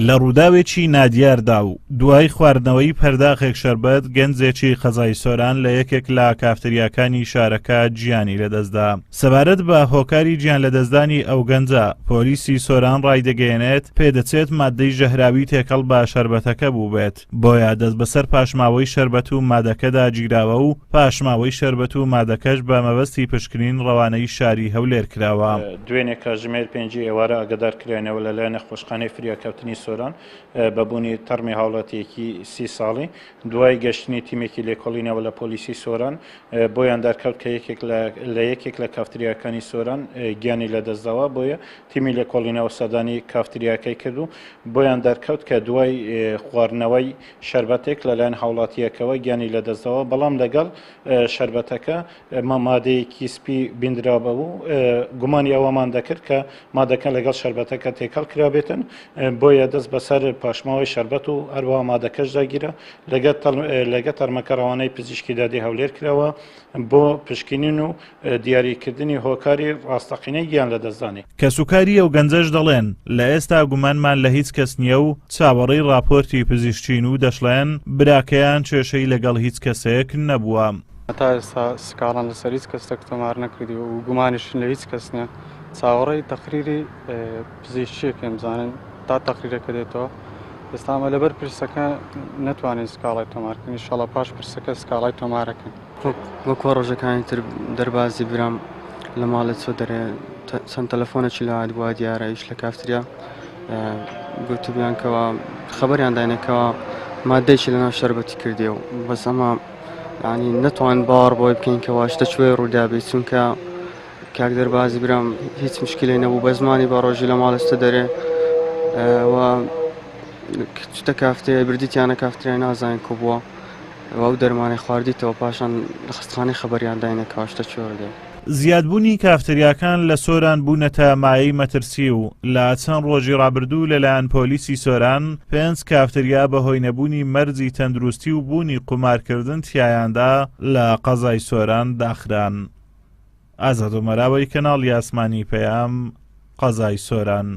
لە ڕووداوێکی نادیاردا و دوای خواردنەوەی پەرداخێک شەربەت گەنجێکی قەزای سۆران لە یەکێک لە کافتریاکانی شارەکە گیانی لەدەستدا. سەبارەت بە هۆکاری گیان لەدەستدانی ئەو گەنجە، پۆلیسی سۆران ڕایدەگەیەنێت، پێدەچێت ماددەی ژەهراوی تێکەڵ بە شەربەتەکە بووبێت، بۆیە دەستبەسەر پاشماوەی شەربەت و مادەکەدا گیراوە و پاشماوەی شەربەت و مادەکەش بە مەبەستی پشکنین ڕەوانەی شاری هەولێر کراوە. دوێنێ کاتژمێر پێنجی ئێوارە ئاگادار کراینەوە لەلایەن نەخۆشخانەی فریاکەوتنی سۆران بە بوونی تەرمی هاوڵاتییەکی سی ساڵی، دوای گەشتنی تیمێکی لێکۆڵینەوە لە پۆلیسی سۆران بۆیان دەرکەوت کە یەکێک لە یەکێک لە کافتریاکانی سۆران گیانی لەدەستداوە، بۆیە تیمی لێکۆڵینەوە سەردانی کافتریاکەی کرد و بۆیان دەرکەوت کە دوای خواردنەوەی شەربەتێک لەلایەن هاوڵاتییەکەوە گیانی لەدەستداوە، بەڵام لەگەڵ شەربەتەکە مادەیەکی سپی بیندرابوو، گومانی ئەوەمان دەکرد کە مادەکە لەگەڵ شەربەتەکە تێکەڵ کرابێتن، بۆیە دەست بەسەر پاشماوەی شەربەت و هەروەها مادەکەشدا گیرا، لەگە تەرمەکە ڕەوانەی پزیشکی دادی هەولێر کراوە بۆ پشکنین و دیاریکردنی هۆکاری ڕاستەقینەی گیان لەدەستدانی. کەسوکاری ئەو گەنجەش دەڵێن، لە ئێستا گومانمان لە هیچ کەس نییە و چاوەڕێی ڕاپۆرتی پزیشکین و دەشڵێن، براکەیان کێشەی لەگەڵ هیچ کەسێک نەبووە. هەتا ئێستا سکاڵان لەسەر هیچ کەسێک تۆمار نەکردووە و گومانیشین لە هیچ کەس نییە، چاوەڕێی تەقریری پزیشکییەکەین بزانین تا تەقریرەکە دێتەوە. ئێستا ئەمە لەبەر پرسەکە نەتوانین سکاڵای تۆمار کەین، ئینشاڵڵا پاش پرسەکە سکاڵای تۆمارەکەین. وەکو ڕۆژەکانی تر دەربازی برام لە ماڵێ چۆ دەرێ چەند تەلەفۆنێکی لە هات بووە دیارە ئیش لە کافتریا گوتبیان کەوا خەبەریان داینەکەوە مادەیەکی لەناو شەربەتی کردی و بەس ئەمە ینی نەتوان باوەڕ بۆی بکەین کەوا شتە کوێ ڕوودابێت چونکە کاک دەربازی برام هیچ مشکلەی نەبوو بە زمانی بە ڕۆژی لە ماڵستە دەرێ و چتە کافتەیە بردیتیانە کافترای نازانین کو بووە و ئەو دەرمانەی خواردیتەوە پاشان لە خەستخانەی خەبەریان داینە کەوا شتە چۆردێ. زیادبوونی کافتریاکان لە سۆران بوونەتە مایەی مەترسی و لە چەند ڕۆژی ڕابردوو لەلایەن پۆلیسی سۆران پێنج کافتریا بەهۆی نەبوونی مەرجی تەندروستی و بوونی قومارکردن تیایاندا لە قەزای سۆران داخران. ئازاد ئۆمەراوەی کەناڵی ئاسمانی پەیام، قەزای سۆران.